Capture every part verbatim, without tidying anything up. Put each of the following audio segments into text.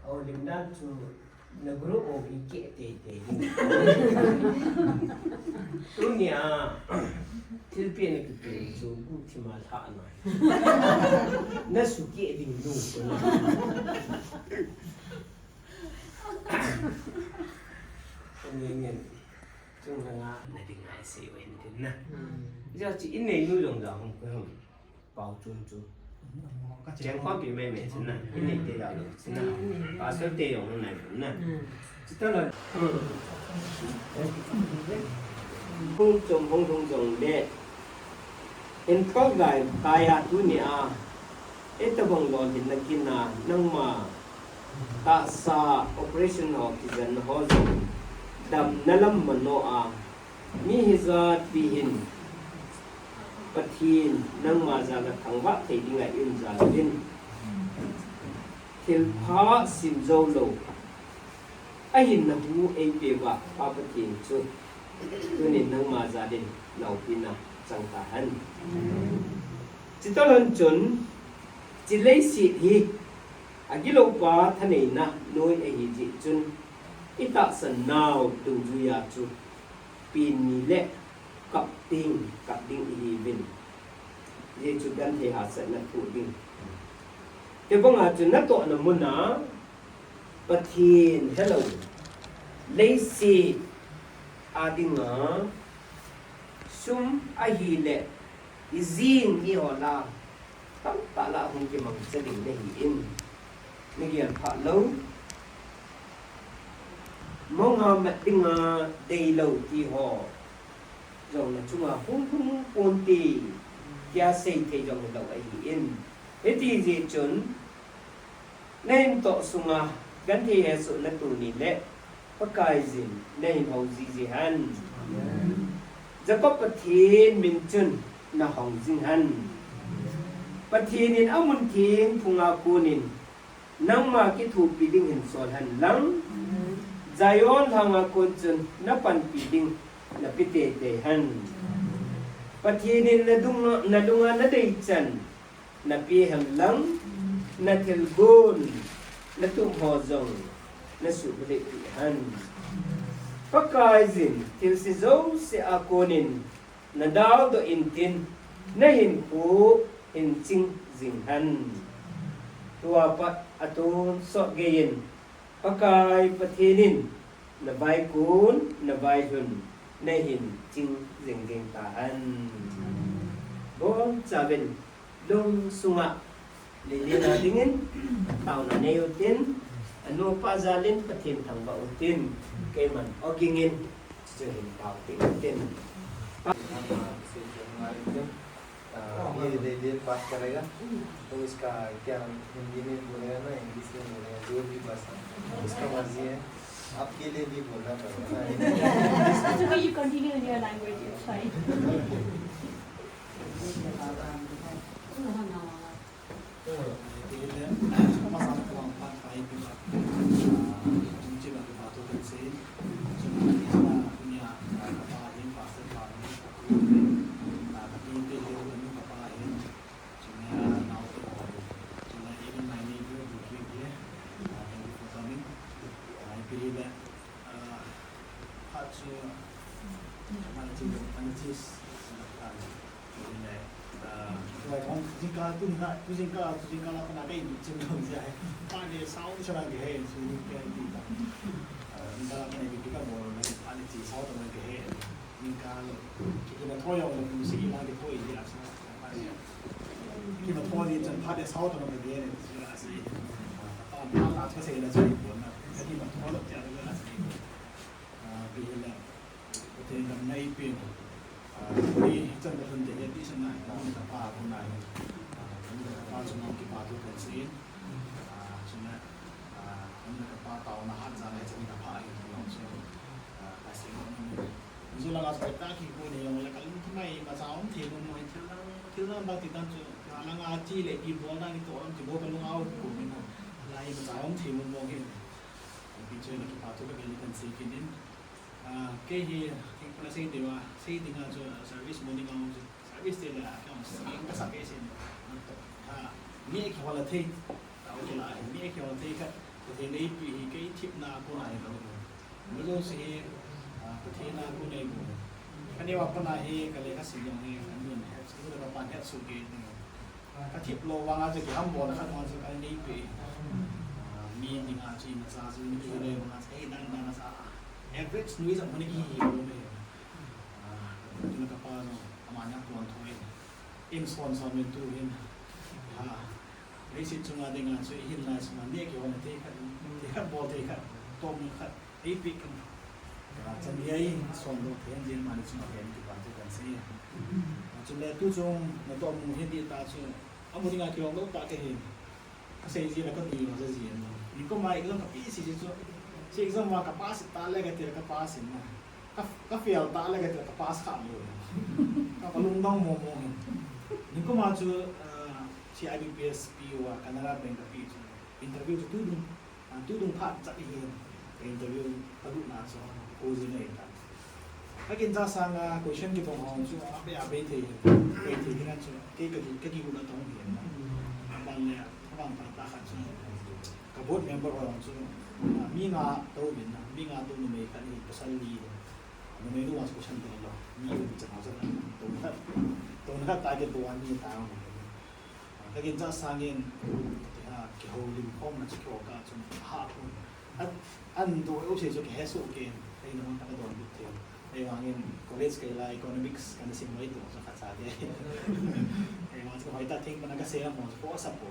Aw, limdan chu na group o ki ke te te. Tunia thilpi na kipe chu gu thima lha na. Na su ke ding du. Ngen ngen. Chung na nga na ding ai sei wen tin na. Ja chi in nei nu jong ja hong ko hong. Pau chun chu. Cheng khom pi mai mai chun na. In nei te da lo chun na. Pastor te jong na na. Chu ta la. Hung chom hung hung jong le. Hin thok gai kaya tunia. Ei tabang lon hin na kin na nangma. Tahsa operation ho kijen ho jong. Damna lam mano a. Mi hijat pi hin. Pathen nangma jal a thangvah thei dinga in jal in. Thilpha sim jou lou. Ahin na hu ei pe va Pa Pathen chu. Tunin nangma jal in loupina chang ta hen. Chutah lon chun, chi leiset hi, agilou pa thaneina noi ahi jeh chun, i tahsan nau dungjuia chu, pen ni le kap ding, kap ding ihiuvin. Jesu genthei hahsatna thoh ding. Hibanga chu natohna muna Pathen helou, leiset a dinga sum ahile, ijing ihola, tamtah lah hung kimangcha ding nahi in. Nagel phat lou. Mong a mat dinga deilou ti ho jong nachunga hung hung ponte, tia seithei jong hilou ahi in. Hiti jeh chun, nahin toh sunga, genthei hesoh na tuni le, Pakaiyin, nahin hou jiji hen. Jacob Pathen min chun, nahou jing hen. Pathen in amun theng phunga konin, nangma kithopi ding hin sol hen lang. Zion lhanga kon chun napanpi ding napi teitei hen. Pathen in nadunga, nadunga nadei chan nape hen lang, nathilgon, natum ho jong nasuh bulhit peh hen. Pakaiyin thilse jouse a konin, nadaldoh intin, nahinkho hin ching jing hen. Tua pat atonsot geiyin, Pakai Pathen in, navaikon, navailhun, nahin ching jing jing tahen. Bonchauvin, lungsunga, Lilin a dingin, taona neiyu tin, anu apa jalin Pathen thangvah u tin, keiman ogingin, chuchu hin tao ding u tin. ये रेडियल पास करेगा, तो इसका क्या हिंदी में बोलेगा ना, इंग्लिश में बोलेगा, जो भी भाषा, उसका मर्जी है। आपके लिए भी बोलना पड़ेगा ना, इंग्लिश में। It's okay, you continue in your language, it's fine. Jingkah, tu jingkah, tu jingkah, tu jingkah la kona ka in chin dong jia. Pa ne sao ni sa lang ke he, si ni ke ti ta. Jingkah la kona ki ka bol na, pa ne chi sao ta lang ke he. Jingkah lo. Ki na thoi yong na kum si na ki thoi jia sa. Ki na thoi ni chan pa ne sao ta lang ke he, si na si. Pa, pa, pa, pa, si na si. Ki na thoi lo jia na si. Ah, bi le. Pathen damna eipeh. Ah, tuni chan ka lhun te hi tisa nai, ka nu le ka pa kona hi. Ah, ka nu le ka pa chunga kipa thu kan sei in. Ah, chuna, ah, ka nu le ka pa taona hat jal a hi chan ka pha hi ka long chu. Ah, ka sei nom in. Ju langa chu ka kikoi ni jong le ka lung thim mai, imacha um thei nom mo hi thil lang, thil lang bang ti tan chu, ka langa chi le i bol na ni to lam chi bol ka lung a um ko ni na. Lai imacha um thei nom mo hi. Pi chu le kipa thu ka bel kan sei kit in. Ah, kei hi, kei kona sei ding a, sei ding a chu, ah, service mo ding a chu, service te le, ah, kei hung sei ka sa kei sei. Ah, mi kihol a thei, ta o kei la, mi kihol a thei khat, Pathen eipeh hi kei themna a kona hi lo. Mo jong sei hi, ah, Pathen a kona hi lo. Ka neo a pat a hi, ka lekha sim jong hi, ka nun het, ka nu le ka pan het soh kei ding. Ka thip lou vang a chu kihambol khat vang chu ka nei pe. Ah, mi ding a chu imacha chu ni kihei lou vang a chu, eh, dan dan a sa. Average nu ijat hon kihi lou me. Ah, tu na ka pa jong, ama nia kon thoi. In son son min tu hin. Ha. Leiset chunga ding a chu hin lai sunga ne kihon thei khat, thei khat bol thei khat, tom khat. Eipeh kam. Ah, chan dia in son lou thei jeng mani chunga ken kipa thu kan sei. Ah, chule tu chung natoh mu hi ding ta chu. Amu dinga kilom lou ta kahi. Ka sei ji le ka tui lou ji na. Ni ko ma exam ka pe si ji chu. Chi exam ma ka pass ta le ka ti le ka pass in na. Ka, ka fail ta le ka ti le ka pass kha lou. Ka, ka lungdong mo mo hin. Ni ko ma chu, ah, chi I B P S P O a Canara Bank ka pe chu. Interview chu tu dung. Ah, tu dung phat chat hi, ka interview ka lut na chu, ko ji nei ta. Ka kin cha sang a question kibol ho chu, a be a be thei, be thei kina chu, kei ka ki, ka kigot na tong hi na. Aban le, abang ta ta khat chu, ka board member ho chu, ah, mi nga tou vin na, mi nga tou numei khat ni, pasal li. Numei nu a chu question te lo, mi u bi cha ma cha na, tou khat, tou khat ta ke tou a ni ta. Ka kin cha sangin, ah, kihoulim khomna chu kihou ka chun ha khu. An, an do u se chu kihe soh ken, kei na ka don bit the. Kei vangin college kei la economics kana sim mai tu chu kha cha de. Kei vang chu hoi ta thing pana ka sei a mo chu ko sa po.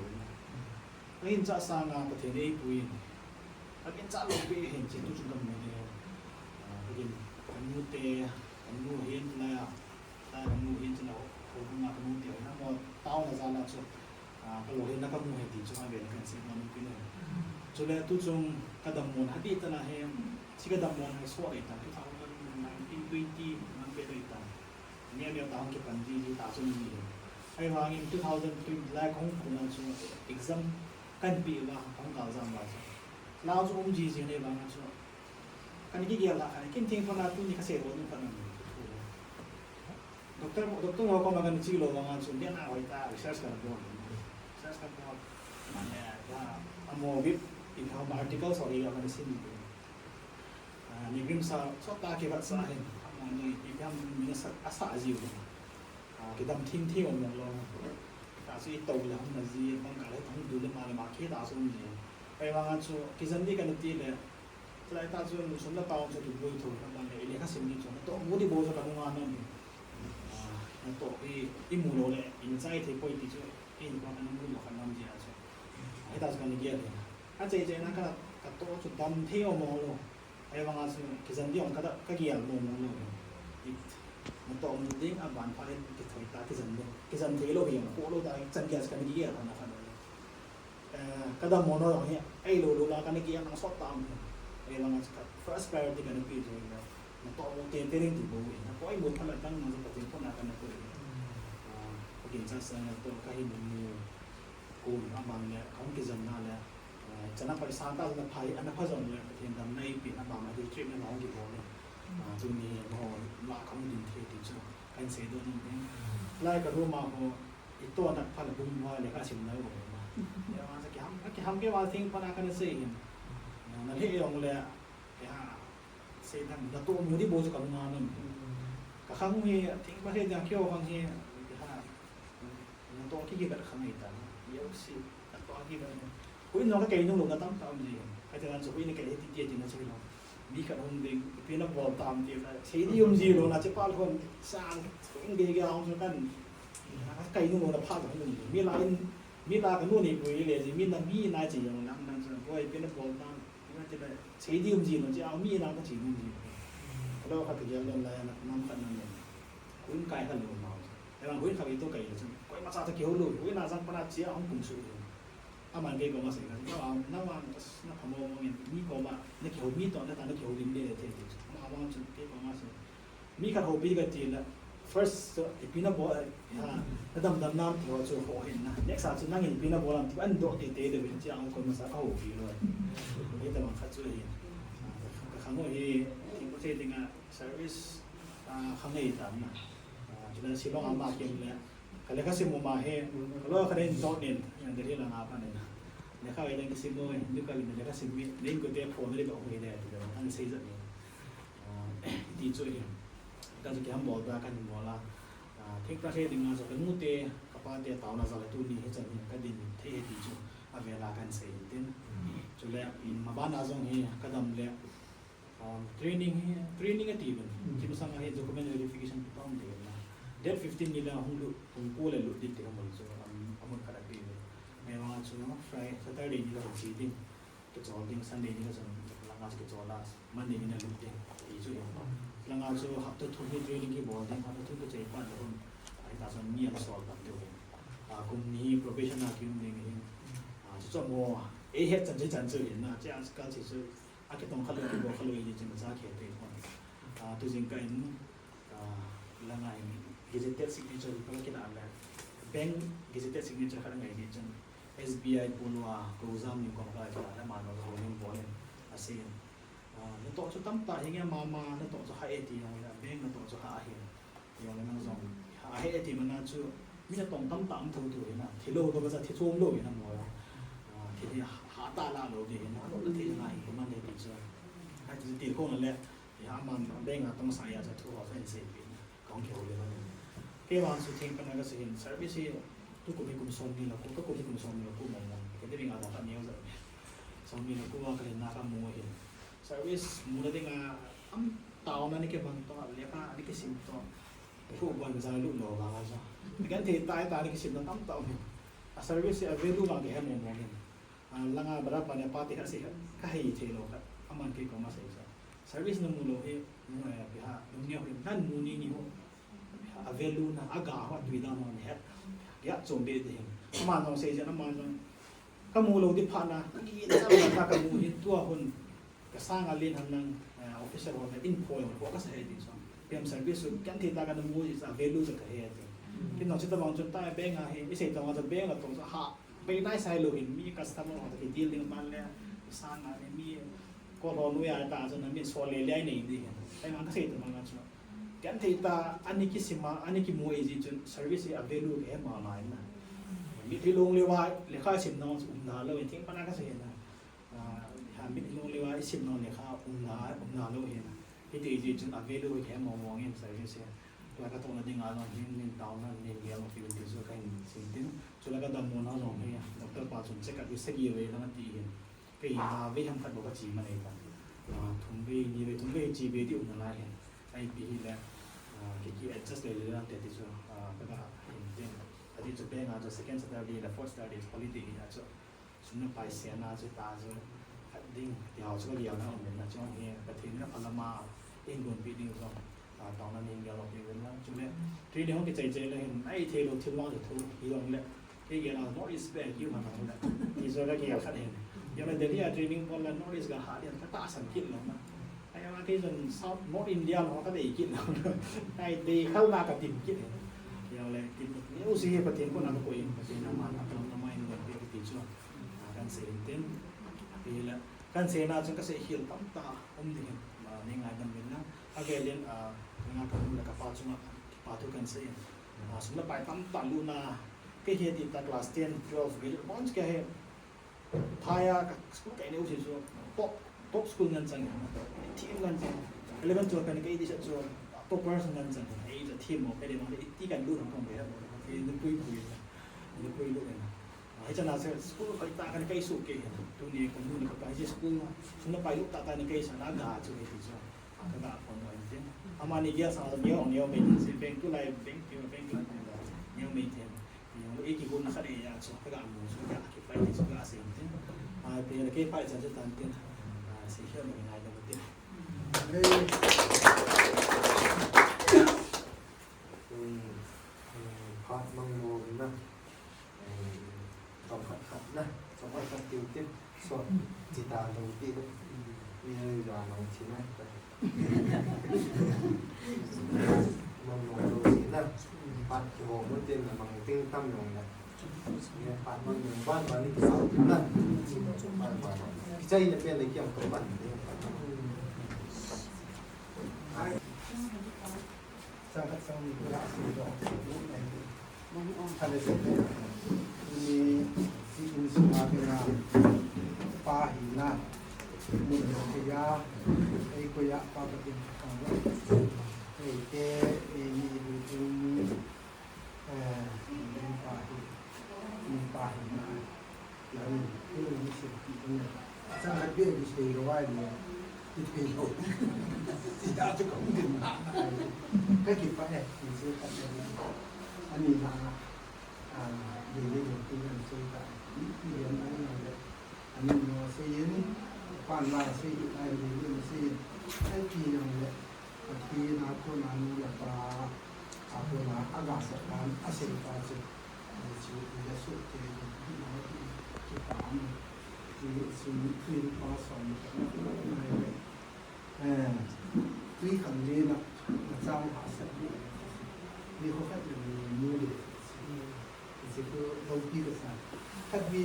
Ka kin cha sanga Pathen eipui. Ka kin cha lou pi hin chi tu chu ka mu de. Ah, ka kin, ka mu te, ka mu hin la. Ta ka mu hin chun a, ko ma ka mu ti na mo tao na za la chu, ah, ka lo hin na ka mu he ti chu a ve na kan sei mo nu pi ne. Chule tu chung ka dammo na ha ti ta na he, chi ka dammo na so le ta, two thousand nineteen twenty man pe le ta. Ni a ni ta hung kipan ji ji ta chu ni. Ai vangin two thousand twenty lai kong ko na chu exam kan pi va kong ka jam va chu. Lao chu um ji ji ne va na chu. Kan ki gel la kan kin thing pa na tu ni ka sei ro nu pa na. Doctor, doctor ho koma kana che lou vanga chu, nia na hoi ta, research kana bol. Research kana bol. Mane, ya, amo vip, in how article, sorry, ya kana sin. Ah, ni grim sa, so ta ke vat sa hin. Amo ni, i kam ni sa, asa ji. Ah, kidam thim thim amo lou. Ta su i to le hom na ji, bang ka le thong du le ma le ma ke ta su ji. Pai vanga chu, kijan di kana ti le, Chulai ta chu sum le pai chu kiboi tho na bang le, ile ka sim ni chu, natoh mu di bou chu ka nunga nom. Ah, natoh i, i mu lou le, imacha i thei poi ti chu, i nu pa ka na mu lou ka nom ji a chu. Hita chu ka ni gel le. Ka chei chei na ka, ka toh chu dam thei o mo lou. Ai vanga chu kijan di ong ka da, ka gel mo mo lou. I, natoh mu ding a ban pha le kithoi ta kijan lou. Kijan thei lou hi ong ko lou ta, chan gel chu ka ni gel na ka lou. Eh, ka dammo na jong hi, ei lou lou la kana kiang nang sot tam. Ei lang chu ka first priority kana pe chu na. Natoh mo te te ring ti bou hi. Na koi mo phala tang na chu Pathen kona kana koi. Ah, ka kin cha sa natoh ka hin mu. Ko na bang le, ka hung kijan na le. Eh, chana paisa ta na phai, ana pha jong le, Pathen damna eipeh na bang ma di trip na hung kibol le. Ah, chu ni mo la ka hung din the ti chu. Kan sei do ni. Lai ka room a ho, I to nak pha le bung wa le ka sim na lo ma. Ya ma sa ki ham, ki ham ke wa thing pa na ka na sei hin. Na le yong le, ya, sei dan da to mu di bou chu ka ma na. Ka khang hi, thing pa he da kyo khang hi, ya, na to ki ki ka khang hi ta. Ya si, na to ki ba. Ko in no ka kai nu lo na tam tam ji. Ka te nan so ko in kai ti ti ji na sei lo. Mi khat hung ding, ipi na bol tam ti na, sei di um ji lou na, che pa lhon, sang, ing ding ge hung kan, kai nu na pha ka hung ding. Mi la in, mi la ka nu ni pui le ji, mi na, mi na chi yong na, na sa, boi, ipi na bol tam, mi na ti na, sei di um ji lou, che a mi na ka chi um ji lou. Lo khat kigel lou lai a, nam khat nam le. Huin kai kha lou ma. Evan huin kha ve to kai le chun. Koima cha ta kihou lou. Huin a jang pana chia hung kum su. Aman kei koma sei kha. Na, na, na phamo mo ngin. Mi koma na kihou mi to na ta na kihou lim le the. Ama, ama chun kei koma sei. Mi khat houpi ka ti la, first, eh, ipi na bol, eh, ha, na damdam nam ti ho chu ho hin na. Next a chu nangin ipi na bol am ti an doh teitei deuh in, chia ang koi masa ka houpi lou. Hita bang khat chu hi. Ka khang ho hi, thingpha thei dinga service, ah, khang nei tam na. Ah, chule Shillong a ma kim le. Ka lekha sim ma hi, ka lo ka den doh nin, yang Delhi lang a pa nin. Lekha ka den kisim mo, ni ka lekha sim mi, nin ko te phone ri ba ho hi le, ti da, an sei jat ni. Ah, ti chu hi. Ka chu kiham bol ta, kan bol a. Ah, thingpha thei dinga chu ka nu te, ka pa te taona jal a tuni hichan hi ka din thei hi ti chu a vel a kan sei tin. Chule, mm, ma bana jong hi ka dam le, um, training hi, training a ti uvin. Ti masang a hi document verification ti pa um ti uvin na. Date fifteen ni la hung lut, hung ko le lut ding ti ka mun chu, um, a mun khat a pi uvin. Mai vang chu Friday, Saturday ni la hung chi ding. Kichol ding, Sunday ni la chun langa chu kichol a, Monday ni la lut ding, ti chu hi. Langa chu hapta thum hi training kibol ding, hapta thum kichai pan la hun. Ahita chun mi an sol pan ding hi. Ah, kum ni hi probation a kium ding hi. Ah, chu chu mo, ei het chan chu chan chu hi na, chu a kal chu chu, a kitong kha lou, kibol kha lou hi chun cha khe te kon. Ah, tu jing ka in, ah, langa in gazetted signature ka kila le. Bank gazetted signature khat ngai ni chun. S B I polo a, ko jam ni kom ka kila le, mano ho nin bol in, a sei in. Ah, na to chu tamtah hi nge mama, na to chu ha e ti jong le, bank na to chu ha a hi. Jong le nang jong, ha he e ti mana chu, mi na tong tamtah um tho tu hi na, thi lou lou ba cha thi chom lou hi na mo. Ah, thi hi ha ta la lou di hi na, lo la thi na hi ko man le ti chu. Ha ti ti ko na le, ha man bank a tong sa ya cha thu ho fen sei pi na. Kong kihou le na. Kei vang chu thingpha na ka sei hin service hi tu kum hi kum som ni la ku, ka kum hi kum som ni la ku mo mo. Kei te bing a da ka neo ja. Som ni la ku a ka le na ka mo hin. Service mu na ding a am taona ni kibang to, lekha ni kisim to. Khu bon ja lu lo ga ja. Kan thei tai ta ni kisim na tam ta hin. A service a value vang ke he mo mo hin. A, langa bara pa ne pa te khat sei khat, ka hei thei lou khat, aman kei koma sei sa. Service na mu lou hi, mu, eh, pi ha, lung neo hi, nan mu ni ni ho. A value na, a ga ho, a tui dan ho ne het. Ya chom be de hin. Aman jong sei jen, aman jong. Ka mu lou di phat na, ka gi na, ka mu hin tua hun. Ka sang a len han lang, eh, officer ho na in point ho ka sa he ding so. P M service chu kan thei ta ka na mu is a value sa ka he ti. Kin nong chita bang chun ta bank a he, i sei tong a bank la tong sa ha. Bai nai sai lou hin mi customer ho ta ki deal ding man le, sang a mi ko lo nu ya ta chun mi so le le nei ding. Ai man ka sei ta man chu. Kan thei ta ani kisim a, ani kimu e ji chun service a value ke ma ma na. Mi thei long le wa le kha sim na um na lou thing pa na ka sei na. Ah, ha, mi lung le wa i sim nau le kha um na, um na lou hi na. Hiti hi chun a value hi mo mo ngin service hi. Tua ka tong na ding a long hin min tao na min gel ki ti chu ka hin sim tin. Chu la ka dam mo na long hi. Doctor pa chun check up i sagi ve na ti hin. Kei na ve ham khat lo ka chi ma nei ta. Ah, thum ve ni ve thum ve chi ve ti um na lai hin. Ai pi hi le, ah, ki ki adjust le le na te ti chu, ah, ka ka hin tin. Ati chu pe nga chu second Saturday le fourth Saturday holiday hi na chu. Sum le pai siatna chu ta chu khat ding, ti ho chu ka gel na um in na chu hi, Pathen in a phalama in gonpi ding jong, a, taona nin gel lou pi uvin lang. Chule, tui ding hung kichai chai le hin, ai thei lou thil vang chu thu, hi jong le, kei gel a North East Bank, ki man le, ti chu ka gel khat hin. Jong le Delhi a training bol le North East ga ha ding, ka tahsan kit lou na. Ai, ama kei chun South, North India ho ka dei kit lou. Ai, dei khel na ka tim kit. Jong le, tim, ni u si hi Pathen koma ka koi, Pathen aman, atam na mai, ni ka ti chu. Ah, kan sei in tin. Pi le, kan sei na chun ka sei hil tamtah um ding hin. Ah, nei ngaidam uvin lang. Ka gel in, ah, nga ka nu le ka pa chunga, pa thu kan sei in. Ah, sum le pai tamtah luna, kei hi ti ta class ten, twelve, grade one ka hi. Phai a ka school kai neo si chu top, top school ngan chang, team ngan chang. Eleven, twelve kai ni kai ti sa chu toppers ngan chang. Ei chu team mo kai ni mo ti kan lu nang kong be mo. Ei ni pui pui. Ni pui lu na. Hei chana se school kai ta kan kai su ke. Tuni ko nu ni ka pai school. Sum le pai lu ta ta ni kai sa na ga chu ke ti chu. Ka ga phone mo in tin. Ama ni gel sa neo neo me tin si bank tu lai bank ti bank tu lai neo me tin. Neo e ki gun na kha de ya chu ka ga mu chu ka ga ki pai ti chu ka sei tin. A pe le ke pai cha chu tan tin. A sei he mo ngai da tin. Mang nung lo si na. Pat ki ho mo tin na mang ting tam nung na. Ni pat mang nung ban ban ni ki sa na. Ban ban. Ki chai na pen na ki ang to ban. Ai. Sang khat sang ni ko la si do. Kale se ni si in si ma ke na. Pa hi na. Mun lo ke ya. Ei ko ya pa ka tin. Ei te, ei ni, ei ni. Eh, min pa hi, min pa hi na, la min, min min si, min. Sa ha be di se lo ai lo, di pe lo. Di da tu kong din na. Ka kipah e, min si ka te. Ani na, ah, di di di di min si ka. Di di di na na. Ani no si ni, pan la si, ai di di si. Ai pi yang le. Pathen a kona nu le pa a kona a gasat dan a seipa chu, chu i la sut te, i la sut te, kipa um, ti sun tui pa som, eh, tui khan le na, na chang ha sat ni, ni ko khat ni mu le, ti chu lo pi ka sa. Khat ni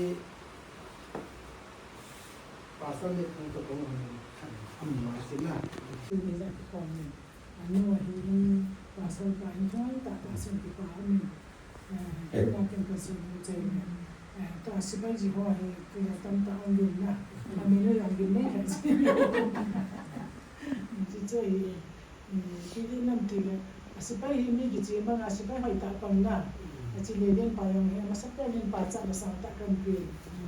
Pastor le kong to kong am, am ma si na. Ni la ko ni. Anu ahi in, pastor pa in thong ta ta sin kipa amin. Eh, ta ken ka sin mu che ni. Eh, ta sipai ji ho hi, ki la tam ta ong din na. Amin ni ong din ni ka sin. Ji che hi. Ti di nam ti le, a sipai hi mi kiche mang a sipai hoi ta pang na. A chi le len pa jong hi, a masa pa len pa cha na sang ta kan pi.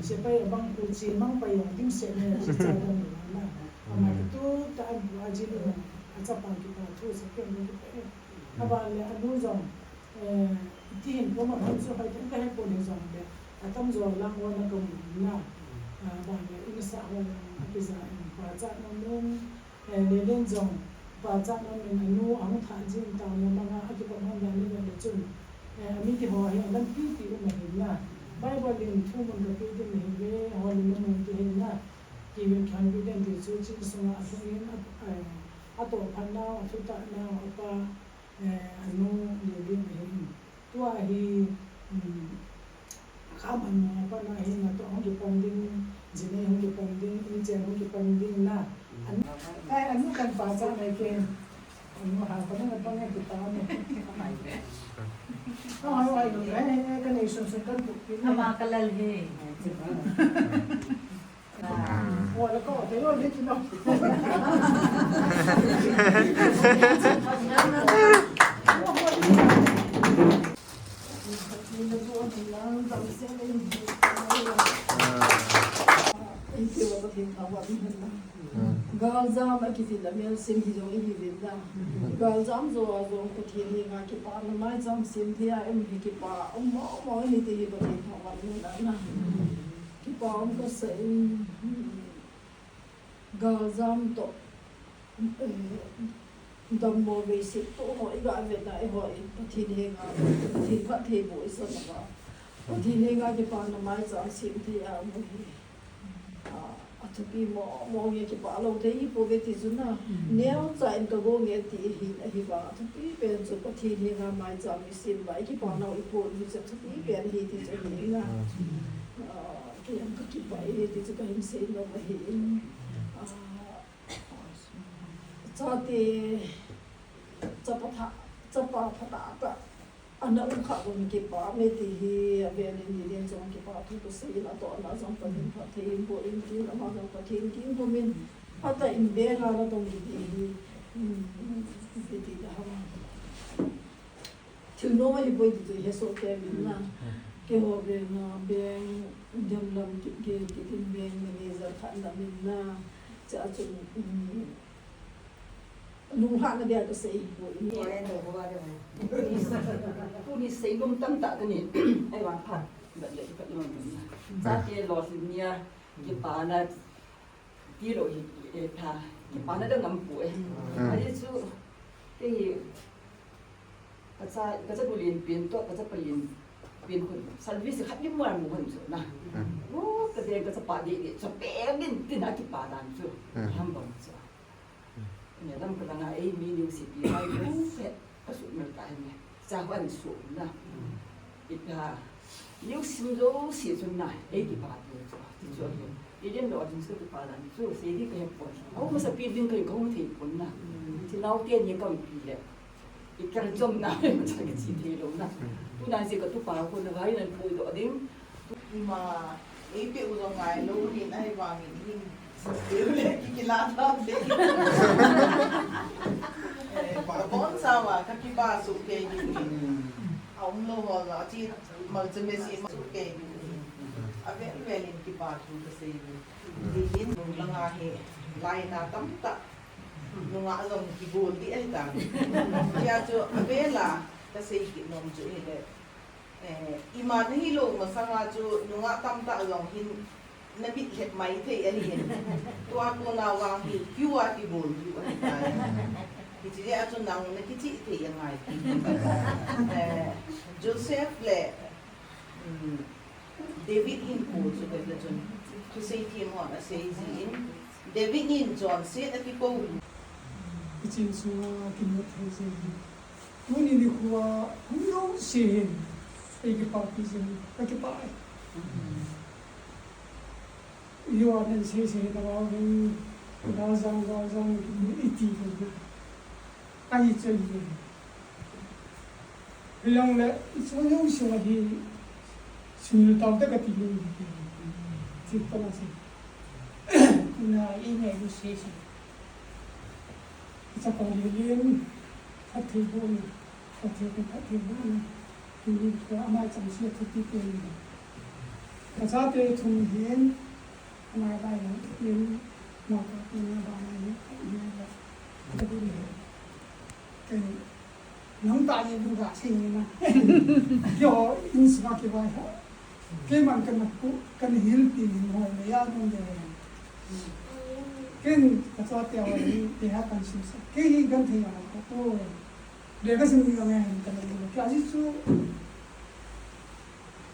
Sipai a bang ku chi mang pa jong dim se ne chi cha kan na. A ma ki tu ta an pu a ji le na. A cha pa ki pa thu sa ken ni ki pa. A ba le a nu jong, eh, ti hin ko ma han su hoi ta ka he po ni jong le. A tam jo lang wa na ka mu na. A ba le in sa ho a ki za in pa cha na mu. Eh, Lelen jong, pa cha na min anu ahung thah jin ta na manga a kipa hon dan ni le chun. Eh, ami ti ho hi a lampi ti um ahi na. Bible in thu mun ka pe din hi ve, ho le mun ti hi na. Ki min khan pe din ti chu chin sunga a thu in a, eh, a to phan nau, a thu ta nau, a pa, eh, anu Lelen ahi. Tua hi, um, kha man mo pa na hi na to hung kipan ding, jini hung kipan ding, in chen hung kipan ding na. An, ai, anu kan pa cha na ke. Anu ha pa na pa na kipa na. Oh, ai, ai, ai, ai, kan ei sun sun kan pu pi na. Ama ka lal he. Galjam a kiti la mel sim hi jong i hi vin da. Galjam jo a jong Pathen henga kipana maicham sim thei a um hi kipa um mo mo hi ti hi Pathen thangvah in na. Kipa um ka sa in, galjam toh, eh, dammo veiset toh ho i ga vet na, eiho in Pathen henga, Pathen phattheiboh i sa na va. Pathen henga kipana maicham sim thei a um hi. Ah, a thupi mo mo nge kipa lou thei hi pouve ti chu na. Neocha in ka go nge ti hi, ahi va. A thupi pen chu Pathen henga maicham i sim va, i kipa nau i pui chu a thupi pen hi ti chu hi na. Ah, Kei jong ka kipah e, ti chu ka hin sei nom ahi. Ah, chate, chapa tha, chapa phatah tah ana um kha vang kipa me ti hi, avel in Lelen jong kipa thu ka sei in, atohna jong Pathen phatthei in boh in tin, ama jong Pathen kin pum in, phatah in beng a na tong kiti hi. Hmm, ti ti ta ham. Thil nom ahi poi ti chu i he soh kei min na. Keiho beng a, beng dem lam kit gei kit in beng manager khat na min na. Chua chun, um, lunglhahna dia ka sei hi poi. Tuni sei nom tamtah ka nei. Ahivang phat. Bat le pat nom na. Chate lolhin nia. Kipana. Tilou hi, eh, pha, kipana dang um poi. Ahi chu, kei hi, ka cha, ka chanu len pen toh, ka chapa len pen khun, service khat ni mual mu hon chu na. O, ka dei ka chapa dei dei, chapa dei tin a kipa dan chu. Ham bang chu. Lam ka langa ei mi news pi hai ko pe ka su mel ta ne. Cha wan su na. Ita news sim jo si sun na ei ki pa tu chu. Ti chu. Iden lo din su ki pa dan chu se di ka he pon. Au ma sa pi din ka ko thei pon na. Ti nau te ni kam pi le. Ikar jom na, ma cha kichi thei lou na. Tuna jeh ka tupa ko na vai nan pui doh ding. Ima, ei pe u jong ngai lou hin, ahivangin hin. Ki, ki la ta de. Eh, ba bon sa wa, ka kipa su ke di. A um lou ho la, chi, mal che me si ma su ke di. Avel vel in kipa thu ka sei di. Di in, langa hi, lai na tam ta. Nungah jong kibol di ahi ta. Tia chu avela ka sei kit nom chu hile. Eh, ima nahi lou masanga chu nungah tamtah jong hin na bit lhep mai thei ahi. Tua kona vang hi queue a kibol diu ahi ta. Hiche jeh a chu nang na kichih thei angai. Eh, Joseph le, um, David hin ko chu vele chun, thusei them hon asei jin, David in chonset akikou. Kichin sunga kimut thei jin. Tuni nikho a hung jouse hin, ei kipah pi jin, kakipah e. Eiho a nan sei sei na vang hin, da jang, da jang, iti ko na. Ahi chai jin. Hilong le, iso yo iso hi, sunil tau te kati ni, ti pa na si. Na, i ngai lu si si. Ichapa le len, phatthei bohna, phatthei bohna, phatthei bohna. Ni ko ama chang si a thupi pe ni. Kachate thum hin, ama bai na, ni, ma ka, ni ba na, ni, ni ba. Ka bu ni. Ken, nang ta ni bu ga sei ni na. Keiho, in sima kivai ha. Keiman kana pu, kana hil ti ni ho le ya nung de. Ken, kachate ho ni, te ha kan sim sa. Kei hi kan thei ya ka pu. Le ka sim ni ya ngai kan ni. Kya ji su.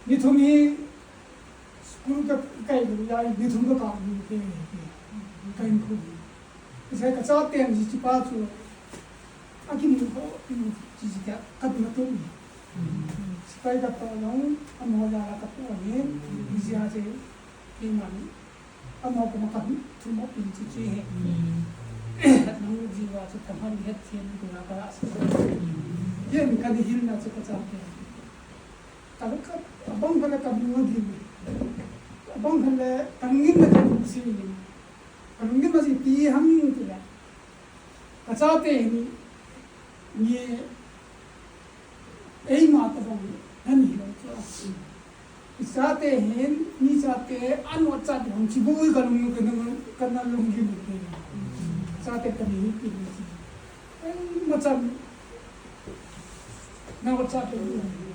Ni thum hi, School ka kai lu ya, ni thum ka ka lu ke, ke, ka in khu. Ka sai ka chaten ji chi pa chu, a kim lu ko, chi chi ka, ka tu ma tu. Sipai ka to long, a mo ya la ka to ni, ni ji a je, ki man, a mo ko ma ka tu mo pin chi chi he. Ka nang ji wa chu ta han het chen ku na ka la sa. Yen ka ni hin na chu ka chaten. Ka, ka, abang khat le ka lung a gim. Abang khat le ka lungin na ka lung si. Ka lungin na si ti ham ti le. Ka chate ni, ni eima tabang na ni lo chu. I chate hin, ni chate, ano chate hung chi bu ka lung, ka lung, ka na lung gim ti. Chate ka ni ti ni si. Ei, ma chan. Na wa chate ni.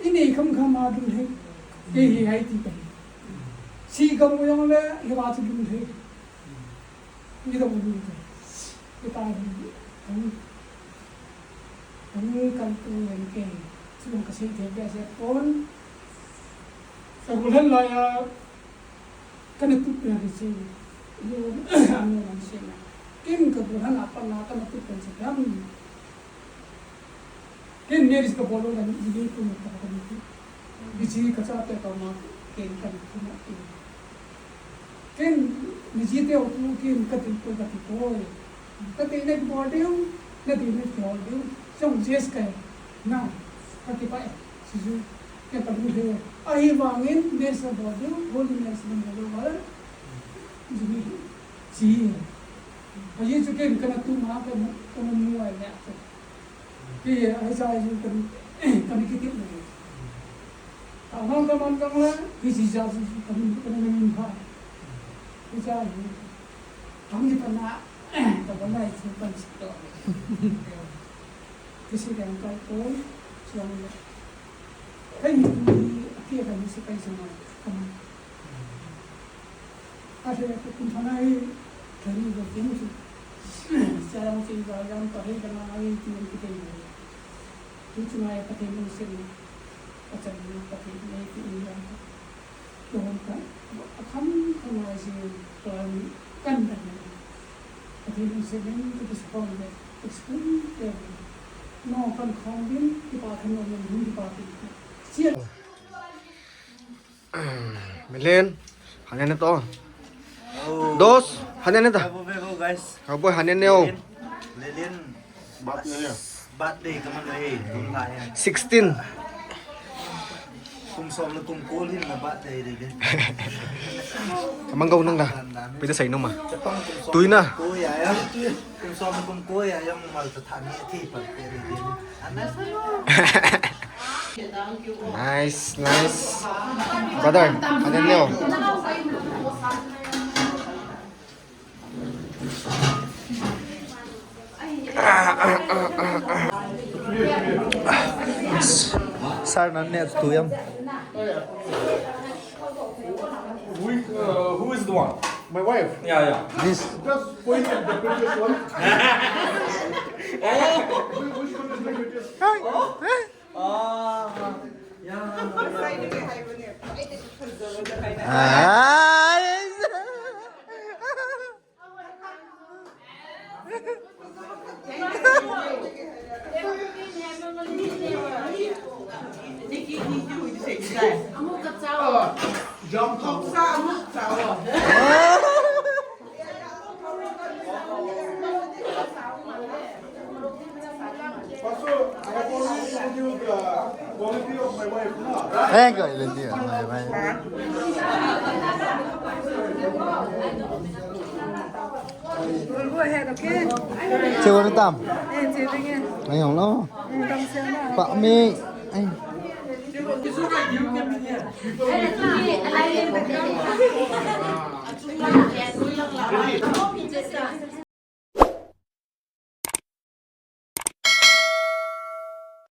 I nei kham kham a dun he. Kei hi hai ti ka hi. Si ka mu jong le, hi va chu dun he. Ni ka mu dun he. Kei ta dun he. Ang, ang kan tu len kei. Chu ka sei thei bia se pon. Ka bu lhen lai a, Kana tup pen hi sei, yo, ano lang sei na. Ken ka bu hana pa na kana tup pen sei pen. Ken marriage ka bol lou na ni, ni kum ka ka ni. Ni chi ka chate ka ma, ken ka ni kum a ken. Ken ni chi te o tu ken ka ti ko ka ti ko. Ka ti ne bol deu, na ti ne bol deu. Song yes ka na. Ka ti pa e. Siju, kei ka lung he. Ahivangin, marriage na bol diu, holy marriage na bol diu, wala. Jini, ji. Ahi chu ken kana tu ma, kana, kana mu ai na chu. Kei, ahi cha, ahi chu kana, kana kiti na. Ka man, ka man, ka man, kei ji ja, ji, kana, kana min pha. Kei cha, ahi. Kam ni kana, ka kana, ahi chu kana si to. Kei si kana kai ko, chuang le. Kai ni tu ni, a kia kai ni si kai sa ma, ka ma. A se ko kun thana hi, kai ni ko tin si. Sa yang si ba yang pa hi kana ai ti ni ki kai ni. Tu chu ngai pa te ni si ni. Pa chan ni pa te ni ti ni yang. Tu hon ka, a kham kham ai si, tu an kan kan ni. Pathen lungset in, kipah sah pon le, explain te. No, kan khom din, kipah khen no, no, no, kipah khen. Sia. Milen, hanen to. Oh. Dos, hanen ta. Kabo, kabo, guys. Kabo, hanen o. Lelen. Lelen. Birthday ka man e, kum lai a. Sixteen. Kum som le kum ko lin na birthday de de. Amang gau nang da. Pita sai numa. Chapang kum som. Tui na. Ko ya ya. Kum som le kum ko ya ya mal ta tha ni thi pa de de. Nice, nice. Brother, hanen o. Sir, nan ne tu yam. Who is, uh, who is the one? My wife. Yeah, yeah. This. Just point at the prettiest one. Oh. Which, which one is the prettiest? Ah, yeah. Ah. Jump. Pastor, I have already told you the quality of my wife, no? Thank you, Ilindi. Go ahead, okay? Che wani tam. Eh, che ding eh. Ai hong lo. Mm, tam siang na. Pa mi. Ai.